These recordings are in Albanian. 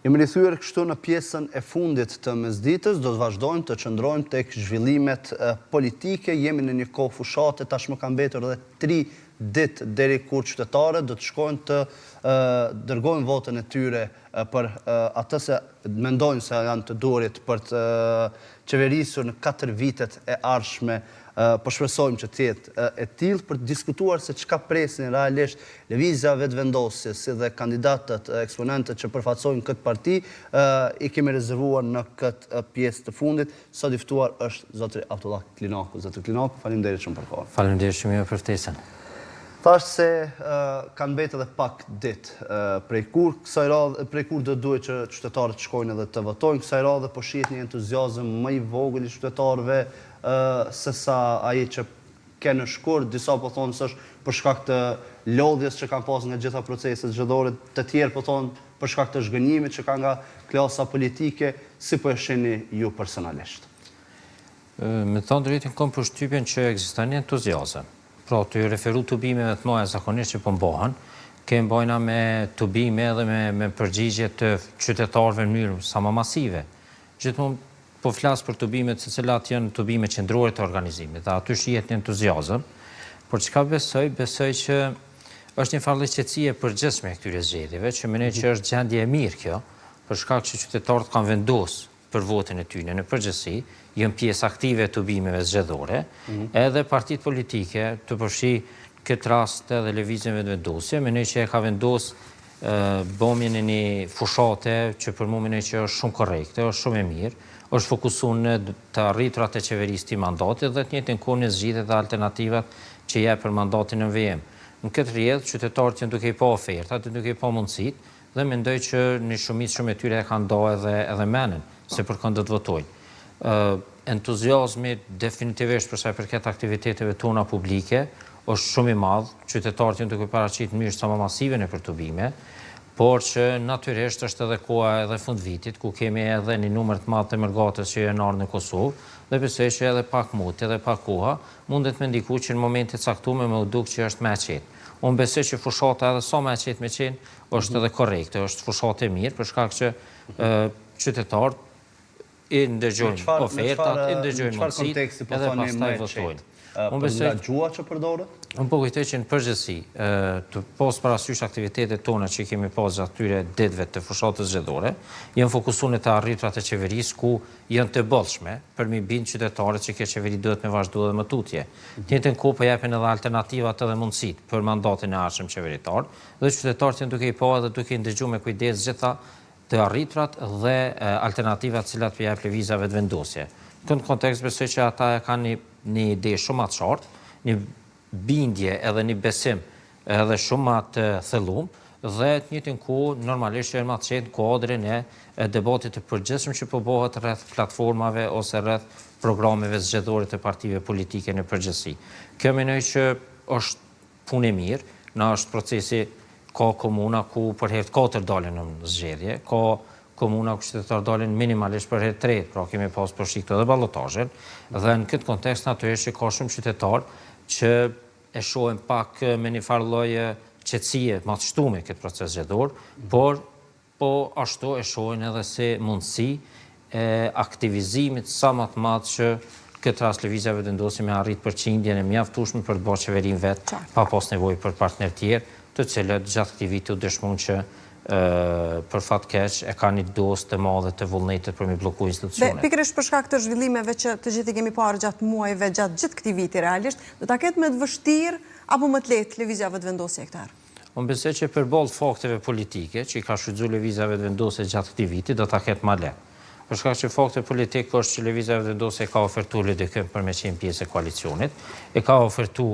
Jemi rithyer kështu në pjesën e fundit të mesditës, do të vazhdojmë të qëndrojmë tek zhvillimet politike, jemi në një kohë fushate, tashmë ka mbetur edhe 3 ditë deri kur qytetarët do të shkojnë të dërgojnë votën e tyre për atë se mendojnë se janë të duhurit për të qeverisur në 4 vitet e ardhshme Po shpresojmë që të jetë e tillë për të diskutuar se çka presin realisht Lëvizja Vetëvendosje si dhe kandidatët, eksponentët që përfaqësojnë këtë parti, i kemi rezervuar në këtë pjesë të fundit. Sot i ftuar është zotri Abdullah Klinaku. Zotri Klinaku, faleminderit shumë për kohën. Faleminderit shumë juve për ftesën. Thashë se kanë mbetë edhe pak ditë prej kur kësaj radhe, prej kur do duhet që qytetarët të shkojnë edhe të votojnë, kësaj radhe po shihet një entuziazëm më i vogël i qytetarëve se sa ai që ke në shkurt, disa po thonë se është për shkak të lodhjes që kanë pasë nga gjitha proceset zgjedhore, të tjerë po thonë për shkak të zhgënjimit që kanë nga klasa politike, si po e shihni ju personalisht? Me thënë drejtën kam përshtypjen që ekziston një entuziazëm. Pra, tu iu referu tubimeve të mëdha zakonisht që po mbahen, kemi t'bajna me tubime edhe me me përgjigje të qytetarëve në mënyrë sa më masive. Gjithmonë Po flas për tubimet të cilat janë tubime qendrore të organizimit dhe aty shihet një entuziazëm, por çka besoj, besoj që është një farë lloj qetësie e përgjithshme e këtyre zgjedhjeve, që mendoj që është gjendje e mirë kjo, për shkak që qytetarët kanë vendos për votën e tyre në përgjithësi, janë pjesë aktive e tubimeve zgjedhore, edhe partitë politike, tu përfshi këtë rast edhe Lëvizjen Vetëvendosje, mendoj që e ka vendos Bomjen e një fushate që për mu mendoj që është shumë korrekte, është shumë e mirë, është fokusu në të arriturat e qeverisë këtij mandati dhe të njëjtën kohë në zgjidhjet dhe alternativat që jep për mandatin në vijim. Në këtë rrjedhë, qytetarët janë duke i pa ofertat, janë duke i pa mundësitë dhe mendoj që një shumicë shumë e tyre e kanë nda edhe edhe menen se për kënd do të votojnë. Entuziazmi definitivisht për sa i përket aktiviteteve tona publike është shumë i madh, qytetarët janë duke u paraqitë në mënyrë sa më masive nëpër tubime, por që natyrisht është edhe koha edhe fundvitit ku kemi edhe një numër të madh të mërgatës që janë ardhur në Kosovë dhe besoj që edhe pak moti edhe pak koha mundet me ndiku që në momente të caktume me u duk që është më e qetë. Unë besoj që fushata edhe sa më e qetë me qenë është edhe korrekte, është fushatë e mirë për shkak që qytetarët i ndëgjojnë ofertat, i ndëgjojnë mundësitë, po edhe pastaj votojnë. Unë besoj nga gjuha që përdoret? Unë po kujtoj që në përgjithësi, tu pas parasysh aktivitetet tona që i kemi pas gjatë këtyre ditëve të fushatës zgjedhore, janë fokusuar në të arriturat e qeverisë ku janë të bollshme për m'i bind qytetarët që kjo qeveri duhet me vazhdu edhe më tutje. Të njëjtën kohë po jepen edhe alternativat edhe mundësitë për mandatin e ardhshëm qeveritar dhe qytetarët janë duke i pa edhe duke i ndëgju me kujdes gjitha të arriturat dhe alternativat të cilat po jep Lëvizja Vetëvendosje. Në këtë kontekst besoj që ata e kanë një një ide shumë ma të qartë, një bindje edhe një besim edhe shumë ma të thellum dhe të njëjtën kohë normalisht që janë ma të qetë në kuadrin e debatit të përgjithshëm që po bëhet rreth platformave ose rreth programeve zgjedhore të partive politike në përgjithësi. Kjo mendoj që është Punë e mirë, na është procesi ka komuna ku për herë të katërt dalin në zgjedhje, ka komuna ku qytetarët dalin minimalisht për herë të tretë, pra kemi pas përfshi këtu edhe balotazhin, dhe në këtë kontekst natyrisht që ka shumë qytetarë që e shohin pak me një farë lloj qetësie ma të shtume këtë proces zgjedhor, por Po ashtu e shohin edhe si mundësi e aktivizimit sa ma të madh që në këtë rast Lëvizja Vetëvendosje me arrit përqindjen e mjaftueshme për të bërë qeverinë vetë pa pas nevojë për partnerë tjerë, të cilët gjatë këtij viti u dëshmuan që për fat keq e kanë një dozë të madhe të vullnetit për m'i blloku institucionet. Dhe pikërisht për shkak të zhvillimeve që të gjithë i kemi parë gjatë muajve, gjatë gjithë këtij viti realisht, do ta ketë më të vështirë apo më të lehtë Lëvizja Vetëvendosje këtë herë? Unë besoj që përballë fakteve politike që i ka shfrytëzuar Lëvizja Vetëvendosje gjatë këtij viti, do ta ketë ma lehtë. Për shkak që fakti politik është që Lëvizja Vetëvendosje e ka ofertu LDK-në për me qenë pjesë e koalicionit, e ka ofertu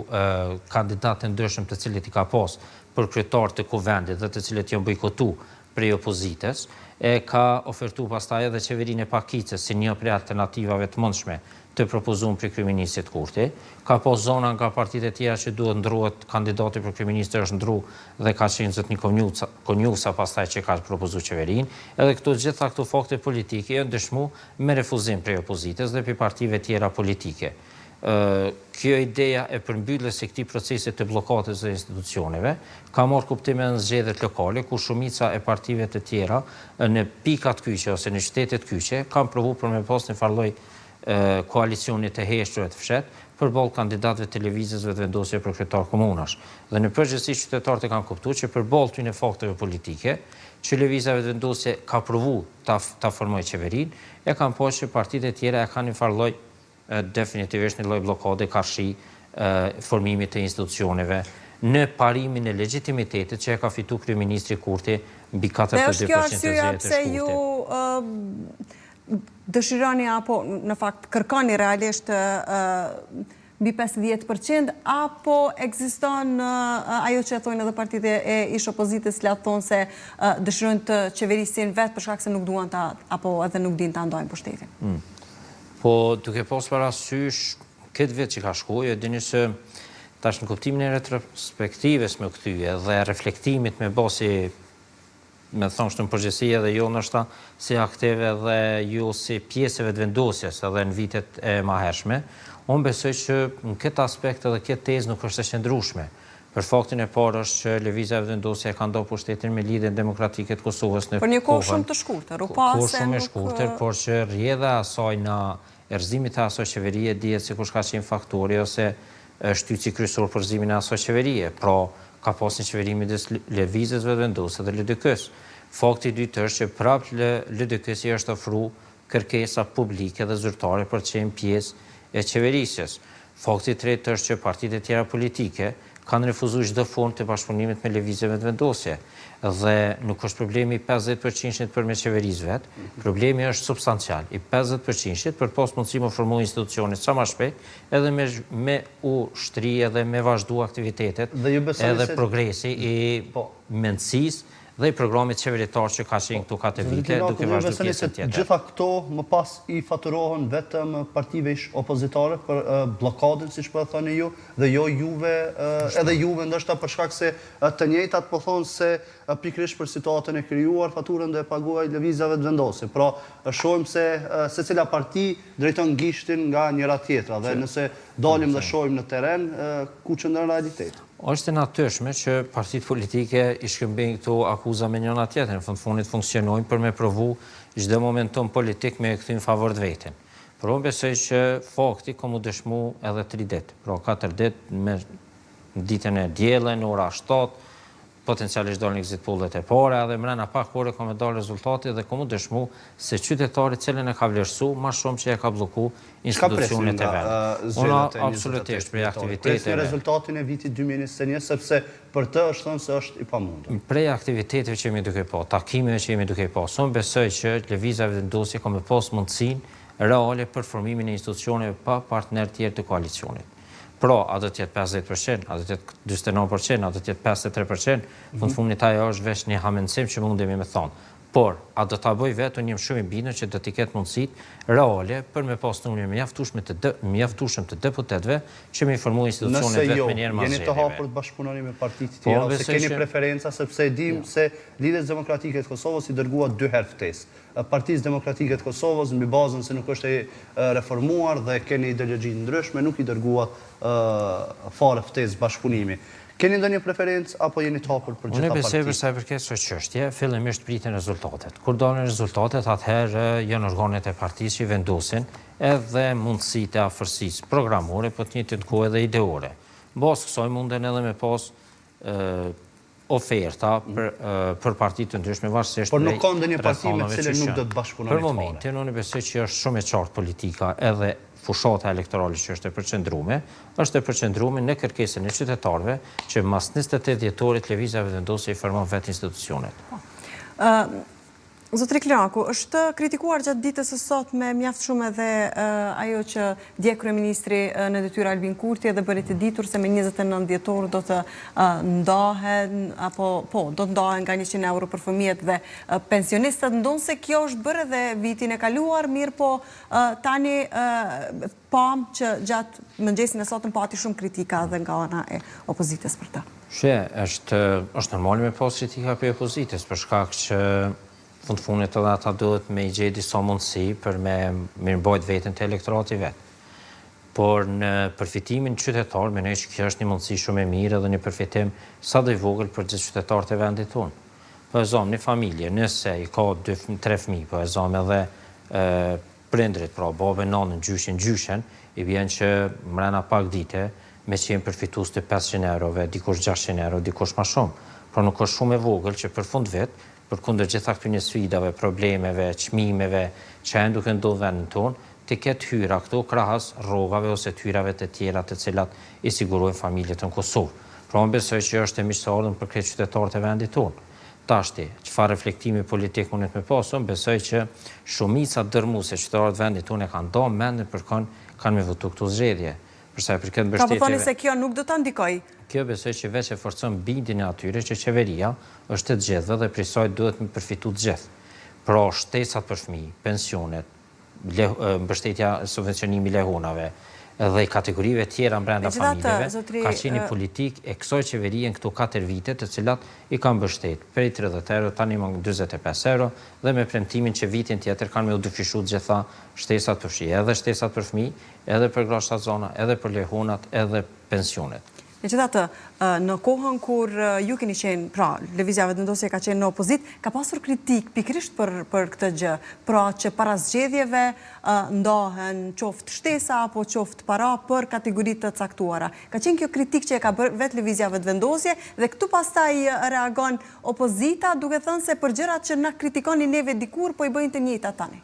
kandidatë të ndryshëm të cilët i ka pas për kryetar të Kuvendit dhe të cilët janë bojkotu prej opozitës, e ka ofertu pastaj edhe qeverinë e pakicës si një prej alternativave të mundshme të propozuar prej kryeministrit Kurti. Ka pas zona nga partitë e tjera që duhet ndrrohet kandidati për kryeministër është ndrru dhe ka qenë zotni Konjufca pastaj që ka propozu qeverinë. Edhe këto gjitha këto fakte politike janë dëshmu me refuzim prej opozitës dhe prej partive tjera politike. Kjo ideja e përmbylljes së këtij procesi të bllokadës së institucioneve ka marrë kuptim edhe në zgjedhjet lokale, ku shumica e partive të tjera në pikat kyçe ose në qytetet kyçe kanë provu për me pas një farë lloj koalicioni të heshtur e të fshehtë përballë kandidatëve të Lëvizjes Vetëvendosje për kryetar komunash. Dhe në përgjithësi qytetarët e kanë kuptu që përballë këtyre fakteve politike, që Lëvizja Vetëvendosje ka provu ta ta formojë qeverinë, e kanë pa që partitë e tjera e kanë një farë lloj definitivisht një lloj bllokade karshi formimit të institucioneve në parimin e legjitimitetit që e ka fitu kryeministri Kurti mbi 42 për qind të zgjedhjet e shkurtit. Dhe është kjo arsyeja pse ju dëshironi apo në fakt kërkoni realisht mbi 50 për qind, apo ekziston ajo që e thonë edhe partitë e ish opozitës, cilat thonë se dëshirojnë të qeverisin vetë për shkak se nuk duan ta apo edhe nuk dinë ta ndajnë pushtetin. Mm. Po duke pas parasysh këtë vit që ka shku, ju e dini se tash në kuptimin e retrospektivës me kthy dhe reflektimit me bo si me thonë kështu në përgjithësi edhe jo ndoshta si aktiv edhe jo si pjesë e Vetëvendosjes edhe në vitet e mahershme, unë besoj që në këtë aspekt edhe kjo tezë nuk është e qëndrueshme. Për faktin e parë është që Lëvizja Vetëvendosje e ka nda pushtetin me Lidhjen Demokratike të Kosovës në kohën. Për një kohë shumë të shkurtër, u pa se nuk. Kohë shumë e shkurtër, por që rrjedha e asaj na e rrëzimit të asaj qeverie dihet se kush ka qenë faktori ose shtytësi kryesor për rrëzimin e asaj qeverie. Pra, ka pas një qeveri midis Lëvizjes Vetëvendosje dhe LDK-së. Fakti i dytë është që prapë LDK-së i është ofru kërkesa publike dhe zyrtare për të qenë pjesë e qeverisjes. Fakti i tretë është që partitë e tjera politike kanë refuzuar çdo formë të bashkëpunimit me Lëvizjen Vetëvendosje. Dhe nuk është problemi i 50 përqindshit për me qeveris vetë, problemi është substancial, i 50 përqindshit për të pas mundësi me formu institucionet sa ma shpejt, edhe me me u shtri edhe me vazhdu aktivitetet, edhe progresi i po. mendësisë dhe i programit qeveritar që ka qenë këto katër vite, duke vazhdu pjesën tjetër. Gjitha këto më pas i faturohen vetëm partive ish opozitare për bllokadën, siç po e thoni ju, dhe jo juve, edhe juve ndoshta për shkak se të njëjtat po thonë se pikërisht për situatën e krijuar faturën do e paguajë Lëvizja Vetëvendosje. Pra, shohim se secila parti drejton gishtin nga njëra tjetra dhe nëse dalim dhe shohim në terren, ku qëndron realiteti. Është e natyrshme që partitë politike i shkëmbejnë këto akuza me njëra tjetrën, në fund fundit funksionojnë për me provu çdo momentum politik me e kthy në favor të vetin. Por unë besoj që fakti ka mu dëshmu edhe tri ditë, pra katër ditë me ditën e diele në ora 7, potencialisht dalin exit pollet e para edhe mrena pak ore ka me dalë rezultati dhe ka mu dëshmu se qytetari cilën e ka vlerësu ma shumë që e ka blloku institucionet e vendit. Unë absolutisht prej aktiviteteve. Prisni rezultatin e vitit 2021 sepse për të është thënë se është i pamundur. Prej aktiviteteve që jemi duke pa, takimeve që jemi duke pa, unë besoj që Lëvizja Vetëvendosje ka me pas mundësinë reale për formimin e institucioneve pa partnerë tjerë të koalicionit. Pra, a do të jetë 50%, a do të jetë 49%, a do të jetë 53%, fund mhm. fundit ajo është veç një hamendësim që mundemi me thonë. Por, a do ta bëjë vetë, unë jam shumë i bindur që do t'i ketë mundësitë reale për me pas numrin e mjaftueshme të de, mjaftueshëm të deputetëve që me i formu institucionet vetë jo, menjëherë mas zgjedhjeve. Nëse jo, jeni të hapur të bashkëpunoni me partitë po, tjera, ose keni preferenca, sepse e dimë jo. se Lidhjes Demokratike të Kosovës i dërguat dy herë ftesë. Partisë Demokratike të Kosovës mbi bazën se nuk është e reformuar dhe keni ideologji të ndryshme, nuk i dërguat fare ftesë bashkëpunimi. Keni ndonjë preferencë apo jeni të hapur për gjitha partitë? Unë besoj për sa i përket kësaj çështje, fillimisht priten rezultatet. Kur dalin rezultatet, atëherë janë organet e partisë që vendosin edhe mundësitë e afërsisë programore, po të njëjtën kohë edhe ideore. Në bazë kësaj munden edhe me pas oferta për për parti të ndryshme varësisht Por nuk ka ndonjë parti me të cilën nuk do të bashkëpunoni fare. Për momentin unë besoj që është shumë e qartë politika edhe fushata elektorale që është e përqendrume, është e përqendrume në kërkesën e qytetarëve që mas 28 dhjetorit Lëvizja Vetëvendosje i formon vetë institucionet. Po. Zotëri Klinaku, është kritikuar gjatë ditës së sotme mjaft shumë edhe ajo që dje kryeministri në detyrë Albin Kurti edhe bëri të ditur se me 29 dhjetor do të ndahen apo po, do të ndahen nga 100 euro për fëmijët dhe pensionistët, ndonëse kjo është bërë edhe vitin e kaluar, mirëpo tani pamë që gjatë mëngjesin e sotëm pati shumë kritika edhe nga ana e opozitës për të. She, është, është normale me pas kritika prej opozitës, për shkak që fund fundit edhe ata duhet me i gjetë disa mundësi për me mirëmbajt veten te elektorati vet. Por në përfitimin qytetar mendoj që kjo është një mundësi shumë e mirë edhe një përfitim sado i vogël për gjithë qytetarët e vendit tonë. Po e zamë një familje, nëse i ka dy, tre fëmijë, po e zamë edhe prindërit, pra babën, nanën, gjyshin, gjyshen, i bjen që mrena pak dite me qenë përfitues të 500 eurove, dikush 600 euro, dikush ma shumë. Pra nuk është shumë e vogël që për fund vit, përkundër gjitha këtyne sfidave, problemeve, çmimeve që janë duke ndodhë në vendin tonë, të ketë të hyra këto krahas rrogave ose të hyrave të tjera të cilat i sigurojnë familjet në Kosovë. Pra unë besoj që është e mirëseardhur për krejt qytetarët e vendit tonë. Tashti, çfarë reflektimi politik mundet me pas, unë besoj që shumica dërrmuese e qytetarëve të vendit tonë e kanë nda mendjen për kon kanë me votu këto zgjedhje. Për sa i përket Pra po thoni se kjo nuk do ta ndikojë? Kjo besoj që veç e forcon bindjen e atyre që qeveria është e të gjithëve dhe prej saj duhet me përfitu të gjithë. Pra shtesat për fëmijë, pensionet, mbështetja, subvencionimi i lehonave dhe kategorive tjera brenda familjeve, ka qenë një politikë e kësaj qeverie në këto katër vite të cilat i ka mbështet prej 30 euro tani më 45 euro dhe me premtimin që vitin tjetër kanë me u dyfishu të gjitha shtesat përfshi edhe shtesat për fëmijë, edhe për gra shtatzana, edhe për lehonat, edhe pensionet. Megjithatë, në kohën kur ju keni qenë, pra, Lëvizja Vetëvendosje ka qenë në opozitë, ka pasur kritikë pikërisht për për këtë gjë, pra që para zgjedhjeve ndahen qoftë shtesa apo qoftë para për kategori të caktuara. Ka qenë kjo kritikë që e ka bërë vetë Lëvizja Vetëvendosje dhe këtu pastaj reagon opozita duke thënë se për gjërat që na kritikoni neve dikur po i bëjnë të njëjtat tani.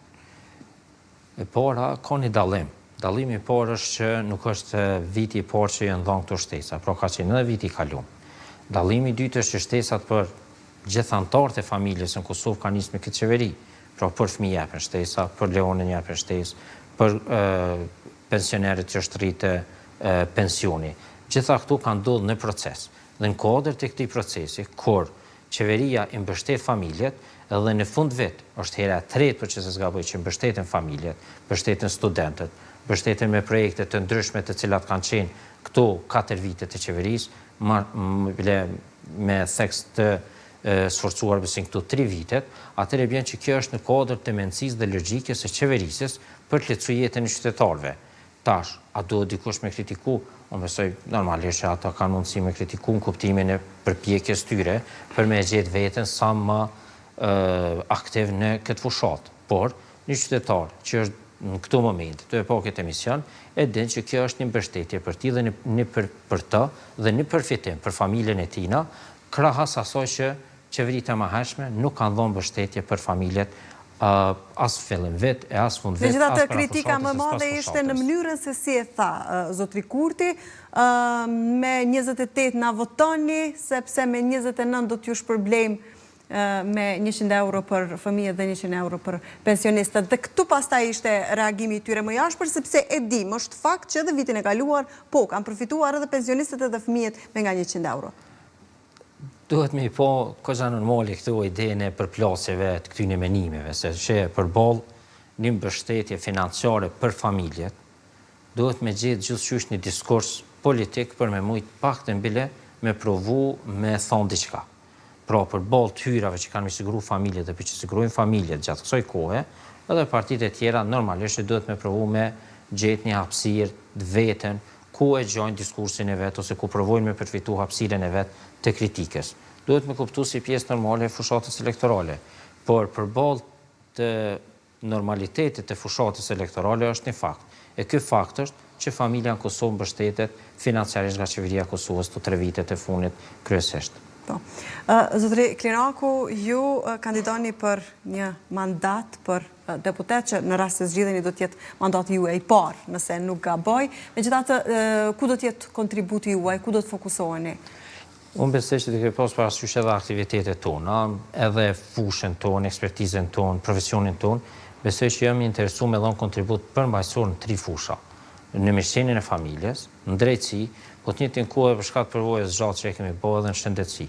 E para, ka një dallim. Dallimi i parë është që nuk është viti i parë që janë dhënë këto shtesa, pra ka qenë edhe viti i kalum. Dallimi i dytë është që shtesat për gjithë anëtarët e familjes në Kosovë kanë nisë me këtë qeveri. Pra për fëmijë jepen shtesa, për lehonën jepen shtesë, për pensionerët që është rritë pensioni. Gjitha këto kanë ndodhur në proces. Dhe në kuadër të këtij procesi, kur Qeveria i mbështet familjet dhe në fund vit, është hera e tretë po qe se s'gaboj që mbështeten familjet, mbështeten studentët, mbështeten me projekte të ndryshme të cilat kanë qenë këto katër vite të qeverisë, ma bile me theks të sforcuar besoj këto tri vitet, atëherë bjen që kjo është në kuadër të mendësisë dhe logjikës së qeverisjes për të lehtësuar jetën e qytetarëve. Tash, a duhet dikush me kritiku? Unë besoj normalisht që ata kanë mundësi me kritiku në kuptimin e përpjekjes tyre për me e gjetë veten sa më aktiv në këtë fushatë. Por, një qytetar që është në këto momente tu e pa këtë emision, e din që kjo është një mbështetje për ti dhe një, një për, për të dhe një përfitim për familjen e tina, krahas asaj që Qeveritë e mëhershme nuk kanë dhënë mbështetje për familjet as fillim vit e as fund vit, as Megjithatë, para kritika më e fushatës e madhe ishte në mënyrën se si e tha zotri Kurti, me 28 na votoni, sepse me 29 do t'ju shpërblejmë me 100 euro për fëmijët dhe 100 euro për pensionistët. Dhe këtu pastaj ishte reagimi i tyre më i ashpër, sepse e dimë, është fakt që edhe vitin e kaluar, po, kanë përfituar edhe pensionistët edhe fëmijët me nga 100 euro. Duhet me i pa goxha normale këtu idenë e përplasjeve të këtyne menimeve, se që përballë një mbështetje financiare për familjet, duhet me gjetë gjithqysh një diskurs politik për me mujtë paktën bile me provu me thonë diçka. Pra përballë të hyrave që kanë me siguru familjet dhe për që sigurojnë familjet gjatë kësaj kohe, edhe partitë e tjera normalisht që duhet me provu me gjetë një hapësirë të veten ku e gjojnë diskursin e vet ose ku provojnë me përfitu hapësirën e vet të kritikës. Duhet me kuptu si pjesë normale e fushatës elektorale. Por përballë të normalitetit të fushatës elektorale është një fakt. E ky fakt është që familja në Kosovë mbështetet financiarisht nga Qeveria e Kosovës këto tre vitet e fundit kryesisht. Po. Zotëri Klinaku, ju kandidoni për një mandat për deputet që në rast se zgjidheni do të jetë mandati juaj i parë, nëse nuk gaboj. Megjithatë, ku do të jetë kontributi juaj, ku do të fokusoheni? Unë besoj që duke pas parasysh edhe aktivitetet tona, edhe fushën tonë, ekspertizën tonë, profesionin tonë, besoj që jam i interesu me dhonë kontribut përmbajtësor në tri fusha. Në mirëqenien e familjes, në drejtësi, po të njëjtën kohë edhe për shkak të përvojës gjatë që e kemi bo edhe në shëndetësi.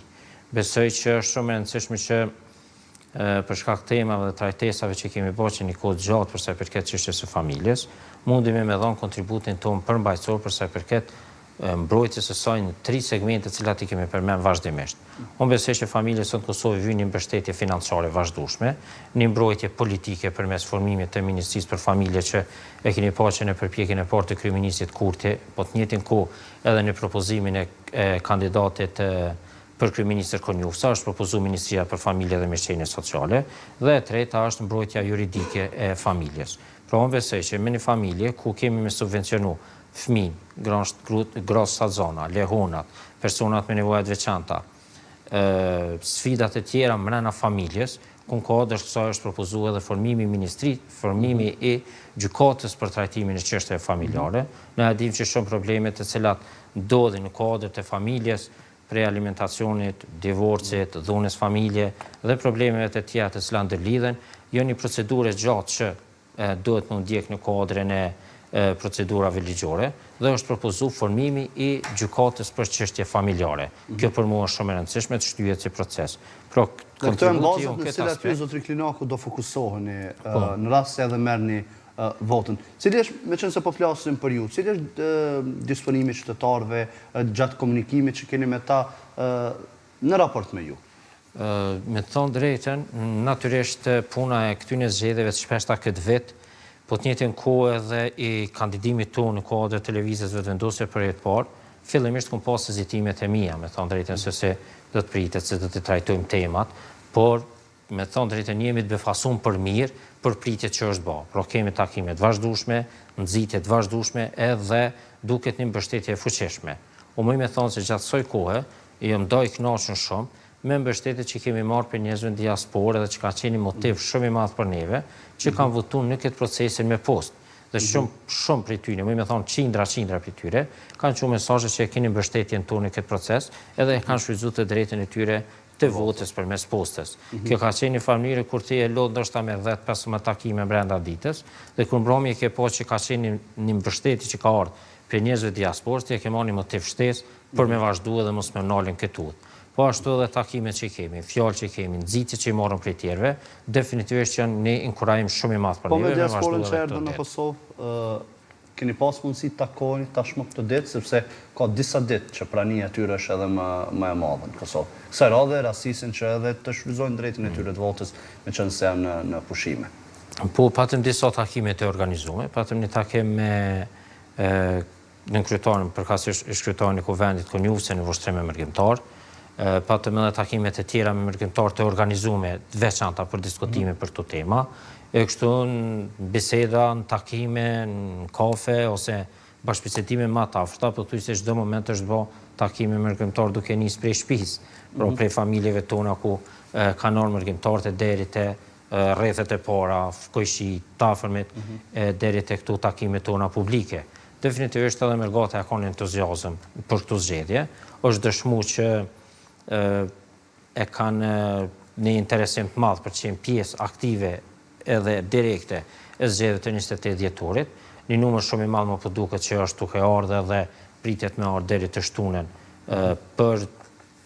Besoj që është shumë e rëndësishme që për shkak temave dhe trajtesave që kemi bërë që një kohë të gjatë për sa i përket çështjes së familjes, mundemi me dhënë kontributin tonë përmbajtësor për sa i përket mbrojtjes së saj në tri segmente të cilat i kemi përmend vazhdimisht. Unë besoj që familjes sot në Kosovë i vyn një mbështetje financiare e vazhdueshme, një mbrojtje politike përmes formimit të Ministrisë për Familje që e keni pa që në përpjekjen e parë të kryeministrit Kurti, po të njëjtin kohë edhe në propozimin e kandidatit për kryeministër Konjufca është propozu Ministria për Familje dhe Mirëqenie Sociale dhe e treta është mbrojtja juridike e familjes. Pra unë besoj që me një familje ku kemi me subvencionu fëmijë, gratë shtatzana, lehonat, personat me nevoja të veçanta, sfidat e tjera mrena familjes, ku në kuadër të kësaj është propozu edhe formimi i ministri, formimi i gjykatës për trajtimin e çështjeve familjare. Ne e dimë që shumë probleme të cilat ndodhin në kuadër të familjes, prej alimentacionit, divorcit, dhunës familje dhe problemeve të tjera të cilat ndërlidhen, janë një procedurë e gjatë që duhet me u ndjek në kuadrin e procedurave ligjore dhe është propozu formimi i gjykatës për çështje familjare. Kjo për mua është shumë e rëndësishme të shtyhet si proces. Pra, Dhe këto janë bazat në cilat ju zotri Klinaku do fokusoheni po. në rast se edhe merrni votën. Cili është, meqenëse po flasim për ju, cili është disponimi i qytetarëve gjatë komunikimit që keni me ta në raport me ju? Me të thonë drejtën, natyrisht puna e këtyne zgjedhjeve të shpeshta këtë vit, po të njëjtën kohë edhe i kandidimit tonë në kuadër të Lëvizjes Vetëvendosje për herë të parë, fillimisht kom pas hezitimet e mia, me thonë drejtën se si do të pritet, se do t'i trajtojmë temat, por me thonë drejtën jemi të befasum për mirë për pritjet që është ba. Pra kemi takime të vazhdueshme, nxitje të vazhdueshme edhe duket një mbështetje e fuqishme. Unë muj me thonë se gjatë kësaj kohe Jam da i kënaqun shumë me mbështetje që kemi marrë prej njerëzve në diasporë edhe që ka qenë një motiv shumë i madh për neve që kanë votu në këtë procesin me postë. Dhe shumë shumë prej tyre, muj me thonë qindra qindra prej tyre, kanë çu mesazhe që e keni mbështetjen tonë në këtë proces edhe e kanë shfrytëzu të drejtën e tyre të votës përmes postës. Kjo ka qenë një farë mënyre kur ti je lodhë ndoshta me 10-15 takime brenda ditës dhe kur mbrëmje ke pa që ka qenë një, një mbështetje që ka ardhur prej njerëzve të diasporës, ti e ke marrë një motiv shtesë për me vazhdu edhe mos me nalë në këtë udhë. Po ashtu edhe takimet që i kemi, fjalët që i kemi, nxitjet që i marrim prej tjerëve, definitivisht janë një inkurajim shumë i madh për Po me neve me vazhdu diasporën që edhe këto erdhën në ditë. Kosovë, keni pas mundësi të takoheni tashmë këto ditë, sepse ka disa ditë që prania e tyre është edhe më më e madhe në Kosovë. Kësaj radhe rastisin që edhe të shfrytëzojnë drejtën e tyre të votës, meqenëse janë në në pushime. Po, patëm disa takime të organizume, patëm një takim me nënkryetarin, përkatësisht ish-kryetarin e Kuvendit Konjufcën në Vushtrri me mërgimtar. Patëm edhe takime të tjera me mërgimtar të organizume të veçanta për diskutime për këto tema. E kështu në biseda, në takime, në kafe ose bashkëbisedime më të afërta, pothuajse çdo moment është bo takime me mërgimtar duke nisë prej shtëpisë, pra prej familjeve tona ku kanë ardhur mërgimtarët e deri te rrethet e para, kojshi, të afërmit, e deri te këto takime tona publike. Definitivisht edhe mërgata e ka një entuziazëm për këto zgjedhje, është dëshmu që e kanë një interesim të madh për të qenë pjesë aktive edhe direkte e zgjedhjeve të 28 dhjetorit. Një numër shumë i madh më po duket që është duke ardhë edhe pritet me ardhë deri të shtunën për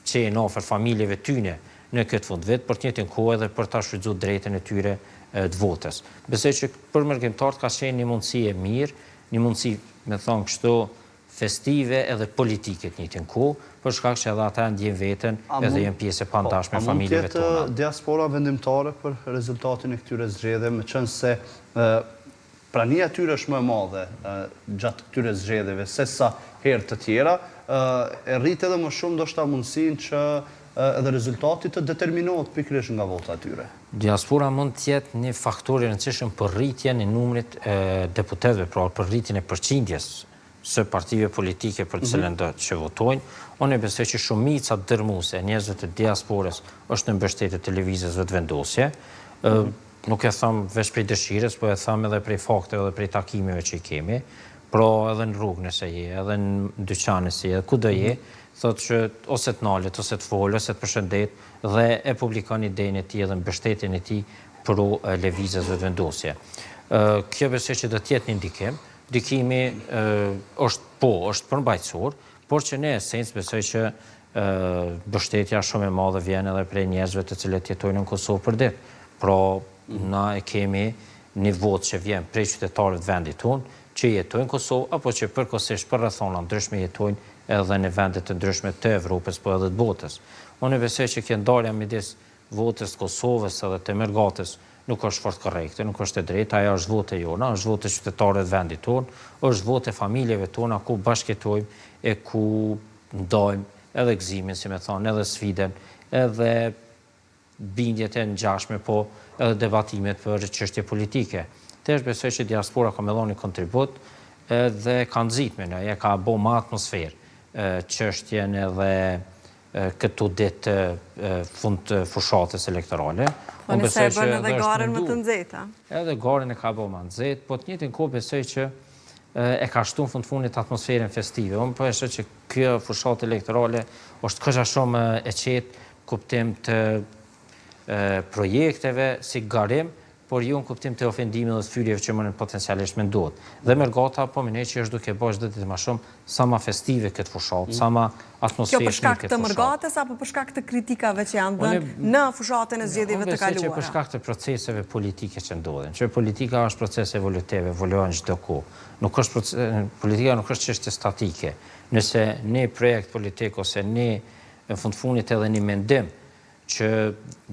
qenë afër familjeve tyne në këtë fundvit, por të njëjtën kohë edhe për ta shfrytëzuar drejtën e tyre të votës. Besoj që për mërgimtarët ka qenë një mundësi e mirë, një mundësi, me thënë kështu, festive edhe politike të njëjtën kohë, për shkak që edhe ata e ndjejnë veten edhe janë pjesë e pandashme e familjeve tona. A mund të jetë diaspora vendimtare për rezultatin e këtyre zgjedhjeve, meqenëse Prania e tyre është më e madhe gjatë këtyre zgjedhjeve sesa herë të tjera, e rrit edhe më shumë ndoshta mundësinë që edhe rezultati të determinohet pikërisht nga vota e tyre. Diaspora mund të jetë një faktor i rëndësishëm për rritjen e numrit të deputetëve, pra për rritjen e përqindjes së partive politike për të cilën do që votojnë. Unë besoj që shumica dërmuese e njerëzve të diasporës është në mbështetje të Lëvizjes Vetëvendosje. Nuk e them veç prej dëshirës, po e them edhe prej fakteve dhe prej takimeve që i kemi. Pra edhe në rrugë nëse je, edhe në dyqan nëse je, kudo je, thotë që ose të nalet, ose të folë, ose të përshëndet dhe e publikon idenë e tij edhe mbështetjen e tij pro Lëvizjes Vetëvendosje. Kjo besoj që do të jetë një ndikim. Ndikimi është po, është përmbajtësor, por që në esencë besoj që mbështetja shumë e madhe vjen edhe prej njerëzve të cilët jetojnë në Kosovë për ditë. Pra, na e kemi Një votë që vjen prej qytetarëve të vendit tonë, që jetojnë në Kosovë apo që përkohësisht për rrethana të ndryshme jetojnë edhe në vende të ndryshme të Evropës po edhe të botës. Unë besoj që kjo ndarja midis votës të Kosovës edhe të mërgatës nuk është fort korrekte, nuk është e drejtë, ajo është votë e jona, është votë e qytetarëve të vendit tonë, është votë e familjeve tona ku bashkëjetojmë e ku ndajmë edhe gëzimin, si me thanë, edhe sfidën, edhe bindjet e ngjashme po edhe debatimet për çështje politike. Tash besoj që diaspora ka me dhonë një kontribut edhe ka nxit menoj, e ka bo ma atmosferë çështjen edhe këto ditë fund të fushatës elektorale. Po nëse e bën edhe garën më të nxehtë. Edhe garën e ka bo ma nxehtë, po të njëjtën kohë besoj që e ka shtu në fund të fundit atmosferën festive. Unë po e shoh që kjo fushatë elektorale është kogja shumë e qetë, kuptim të projekteve si garim, por jo në kuptim të ofendimit dhe të fyerjeve që munden potencialisht me ndodhë. Dhe mërgata po mendoj që është duke bo çdo ditë ma shumë sa ma festive këtë fushatë, sa ma atmosferë Kjo për shkak të mërgatës apo për shkak të kritikave që janë dhënë në fushatën e zgjedhjeve të kaluara? Unë besoj që për shkak të proceseve politike që ndodhin, që politika është proces evolutiv, evoluon çdo kohë. Nuk është politika nuk është çështje statike. Nëse një projekt politik ose një Në fund të fundit edhe një mendim që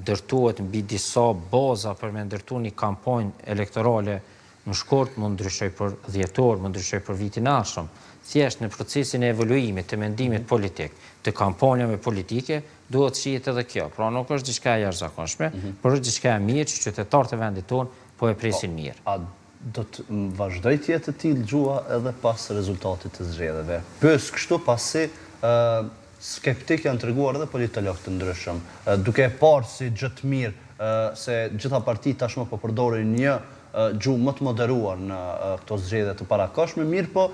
ndërtohet mbi disa baza për me ndërtu një kampanjë elektorale në shkurt mund ndryshojë për dhjetor, mund ndryshojë për vitin e ardhshëm. Thjesht në procesin e evoluimit të mendimit politik, të kampanjave politike, duhet të shihet edhe kjo. Pra nuk është diçka e jashtëzakonshme, por është diçka e mirë që qytetarët e vendit tonë po e presin mirë. A do të vazhdojë të jetë e tillë gjuha edhe pas rezultatit të zgjedhjeve? Pyes kështu pasi Skeptikë janë treguar edhe politologë të ndryshëm, duke e parë si gjë të mirë se gjitha partitë tashmë po përdorin një gjuhë më të moderuar në këto zgjedhje të parakohshme, mirëpo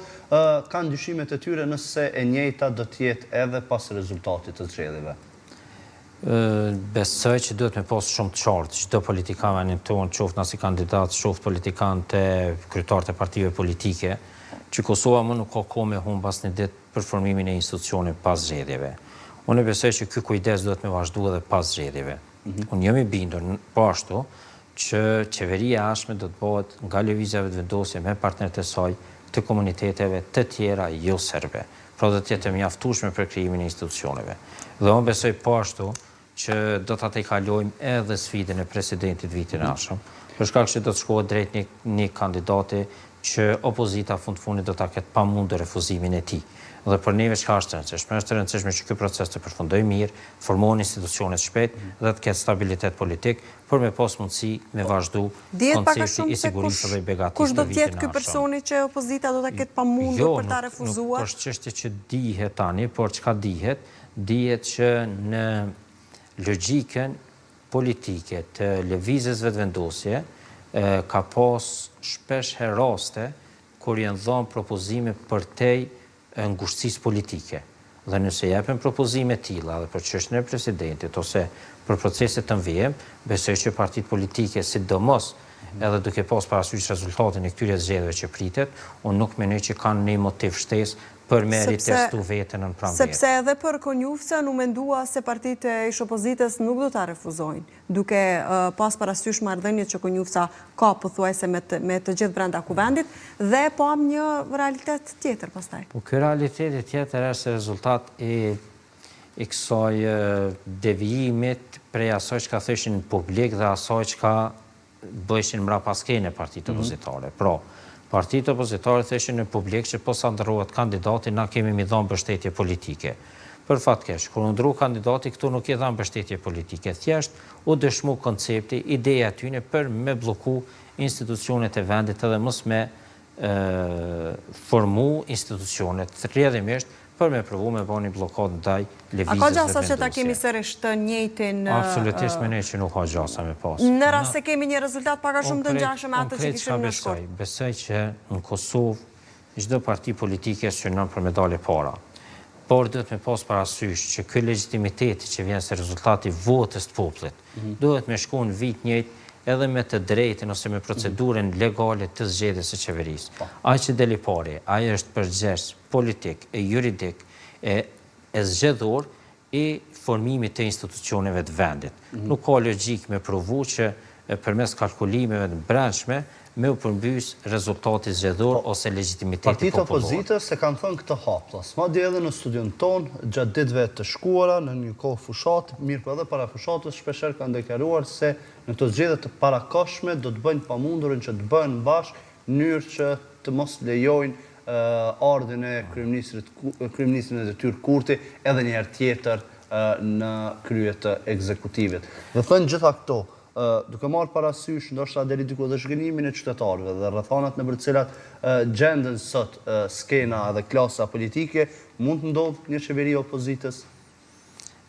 kanë dyshimet e tyre nëse e njëjta do të jetë edhe pas rezultatit të zgjedhjeve. Besoj që duhet me pas shumë të qartë çdo politikan vendin tonë, qoftë na si kandidat, qoftë politikanët e kryetarët e partive politike, që Kosova më nuk ka kohë me humb asnjë ditë për formimin e institucioneve pas zgjedhjeve. Unë besoj që ky kujdes duhet me vazhdu edhe pas zgjedhjeve. Unë jam i bindur, po ashtu, që qeveria e ardhshme do të bëhet nga Lëvizja Vetëvendosje me partnerët e saj të komuniteteve të tjera jo serbe. Pra do të jetë e mjaftueshme për krijimin e institucioneve. Dhe unë besoj po ashtu që do ta tejkalojmë edhe sfidën e presidentit vitin e ardhshëm, për shkak që do të shkohet drejt një një kandidati që opozita fund fundit do ta ketë pamundur refuzimin e tij. Dhe për neve çka është e rëndësishme? Është e rëndësishme që ky proces të përfundojë mirë, të formohen institucionet shpejt dhe të ketë stabilitet politik për me pas mundësi me vazhdu Dihet pak a koncepti shumë i se sigurisë kush dhe i begatisë kush do për të vitin jetë e ky ardhshëm. personi që opozita do ta ketë pamundur Jo, për ta nuk nuk refuzuar? është çështje që dihet tani, por çka dihet, Dihet që në logjikën politike të Lëvizjes Vetëvendosje ka pas shpesh herë raste kur janë dhënë propozime përtej ngushtësisë politike. Dhe nëse jepen propozime të tilla edhe për çështjen e presidentit ose për proceset në vijim, besoj që partitë politike, sidomos edhe duke pas parasysh rezultatin e këtyre zgjedhjeve që pritet, unë nuk mendoj që kanë një motiv shtesë për me ritestu veten në pranverë. Sepse edhe për Konjufcën u mendua se partitë e ish-opozitës nuk do ta refuzojnë, duke pas parasysh marrëdhëniet që Konjufca ka pothuajse me të, me të gjithë brenda Kuvendit dhe pamë një realitet tjetër pastaj. Po ky realiteti tjetër është rezultat i i kësaj devijimit prej asaj çka thoshin në publik dhe asaj çka bëjshin mbrapa skene partitë opozitare. Pra, partitë opozitare thoshin në publik që posa ndërrohet kandidati, na kemi mi dhanë mbështetje politike. Për fat keq, kur u ndrru kandidati, këto nuk i dhanë mbështetje politike. Thjesht, u dëshmu koncepti, ideja e tyne për me blloku institucionet e vendit edhe mos me formu institucionet, rrjedhimisht, për me provu me ba një bllokadë ndaj Lëvizjes A ka gjasa që ta kemi sërish të njëjtin... Absolutisht mendoj që nuk ka gjasa me pas. Në rast se kemi një rezultat pak a shumë të ngjashëm me atë që kishim në shkurt. Besoj që në Kosovë çdo parti politike synon për me dalë e para. Por duhet me pas parasysh që ky legjitimitetit që vjen si rezultat i votës të popullit, mhm. duhet me shku në vijë të njëjtë edhe me të drejtën ose me procedurën legale të zgjedhjes së qeverisë. Po. Ai që del i pari, ai është përgjegjës politik e juridik e e zgjedhor i formimit të institucioneve të vendit. Nuk ka logjikë me provu që përmes kalkulimeve të brendshme me u përmbys rezultati zgjedhor ose legjitimiteti Partitë e popullor. opozitës e kanë thënë këtë haptas, madje edhe në studion tonë gjatë ditëve të shkuara në një kohë fushatë, mirëpo edhe para fushatës shpeshherë kanë deklaruar se në këto zgjedhje të parakohshme do të bëjnë të pamundurën që të bëhen bashkë në mënyrë që të mos lejojnë ardhjen e kryeministrit kryeministrit në detyrë Kurti edhe një herë tjetër në krye të ekzekutivit. Dhe thënë gjitha këto, duke marrë parasysh ndoshta deri diku edhe zhgënjimin e qytetarëve dhe rrethanat nëpër të cilat gjenden sot skena dhe klasa politike, mund të ndodhë një qeveri e opozitës?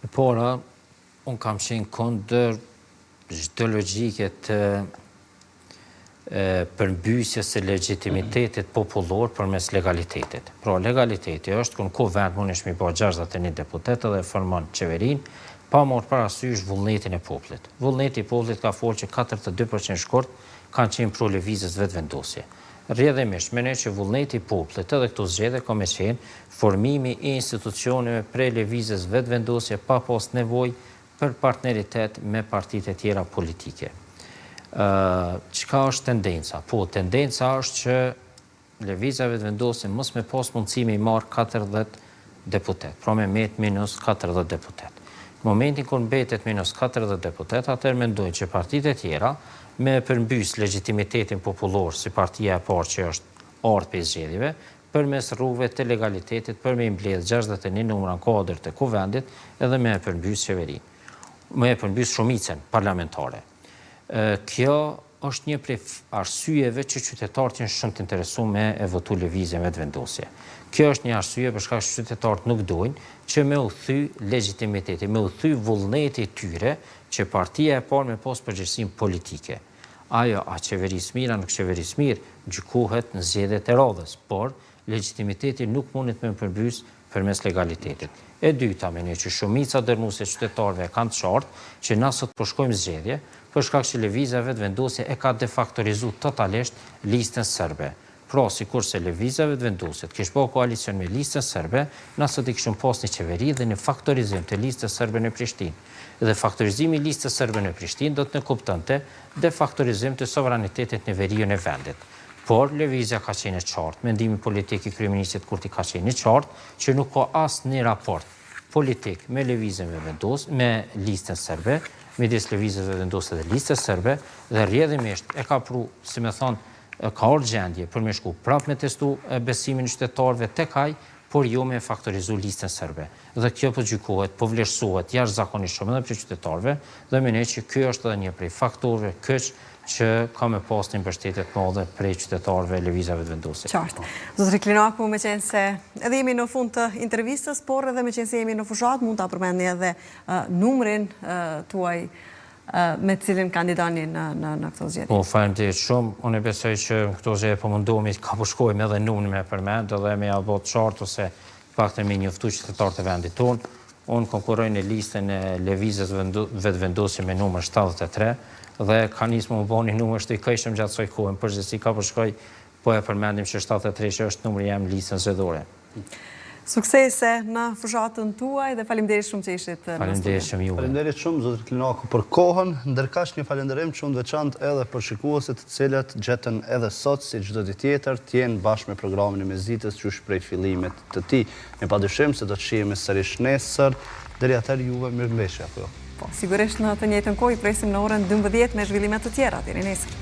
E para, unë kam qenë kundër çdo logjike të përmbysjes së legjitimitetit popullor përmes legalitetit. Pra, legaliteti është kur në kuvend mundesh mi ba 61 deputetë dhe formon qeverinë, pa marrë parasysh vullnetin e popullit. Vullneti i popullit ka folë që 42% shkurt kanë qenë pro lëvizjes Vetëvendosje. Rrjedhimisht, mendoj që vullneti i popullit edhe këto zgjedhje ka me qenë formimi i institucioneve prej lëvizjes Vetëvendosje pa pas nevojë për partneritet me partitë e tjera politike. Çka është tendenca? Po, tendenca është që Lëvizja Vetëvendosje mos me pas mundësi me i marrë 40 deputet, pra me met minus 40 deputet. Në momentin kur mbetet minus 40 deputet, atëherë mendojnë që partitë e tjera me përmbys legjitimitetin popullor si partia e parë që është ardhë prej zgjedhjeve, përmes rrugëve të legalitetit për me i mbledhë 61 numra në kuadër të Kuvendit edhe me e përmbys qeverinë, me e përmbys shumicën parlamentare. Kjo është një prej arsyeve që qytetarët janë shumë të interesuar me e votu Lëvizjen Vetëvendosje. Kjo është një arsye për shkak se qytetarët nuk dojnë që me u thy legjitimiteti, me u thy vullneti i tyre që partia e parë me pas përgjegjësinë politike. Ajo a qeveris mirë a nuk qeveris mirë, gjykohet në zgjedhjet e radhës, por legjitimiteti nuk mundet me u përmbys përmes legalitetit. E dyta, mendoj që shumica dërrmuese e qytetarëve e kanë të qartë që na sot po shkojmë zgjedhje, për shkak që Lëvizja Vetëvendosje e ka defaktorizu totalisht Listën Serbe. Pra, sikurse Lëvizja Vetëvendosje të kish bo koalicion me Listën Serbe, na sot e kishim pas një qeveri dhe një faktorizim të Listës Serbe në Prishtinë. Dhe faktorizimi i Listës Serbe në Prishtinë do të nënkuptonte defaktorizim të sovranitetit në veriun e vendit. Por, Lëvizja ka qenë e qartë, mendimi politik i kryeministrit Kurti ka qenë i qartë, që nuk ka asnjë raport politik me Lëvizjen Vetëvendosje, me Listën Serbe, midis Lëvizjes Vetëvendosje dhe Listës Serbe, dhe rrjedhimisht e ka pru, si me thonë, ka ardhë gjendje për me shku prapë me testu besimin e qytetarëve tek ai, por jo me e faktorizu Listën Serbe. Dhe kjo po gjykohet, po vlerësohet jashtëzakonisht shumë edhe prej qytetarëve dhe mendoj që ky është edhe një prej faktorëve kyç që ka me pas një mbështetje të madhe prej qytetarëve Lëvizja Vetëvendosje. Qartë. Zotëri Klinaku, meqenëse edhe jemi në fund të intervistës, por edhe meqenëse jemi në fushatë, mund ta përmendni edhe numrin tuaj me të cilin kandidoni në në në këto zgjedhje. Po, faleminderit shumë. Unë besoj që në këto zgjedhje po mundohemi ka po shkojmë edhe numrin me përmend edhe me ja bo të qartë ose të paktën me njoftu qytetarët e vendit tonë. Unë konkurroj në listën e Lëvizjes Vetëvendosje me numër 73 dhe ka nisë me u bo një numër shtu i këndshëm gjatë kësaj kohe. Në përgjithësi ka po shkoj po e përmendim që 73 që është numri jem në listën zgjedhore. Suksese në fushatën tuaj dhe faleminderit shumë që ishit në studio. Faleminderit shumë juve. Faleminderit shumë zotëri Klinaku për kohën, ndërkaq një falënderim shumë të veçantë edhe për shikuesit të cilët gjetën edhe sot si çdo ditë tjetër të jenë bashkë me programin e mesditës qysh prej fillimit të tij. Ne padyshim se do të shihemi sërish nesër, deri atëherë juve mirëmbetje apo jo? Po, sigurisht në të njëjtën kohë ju presim në orën 12 me zhvillime të tjera deri nesër.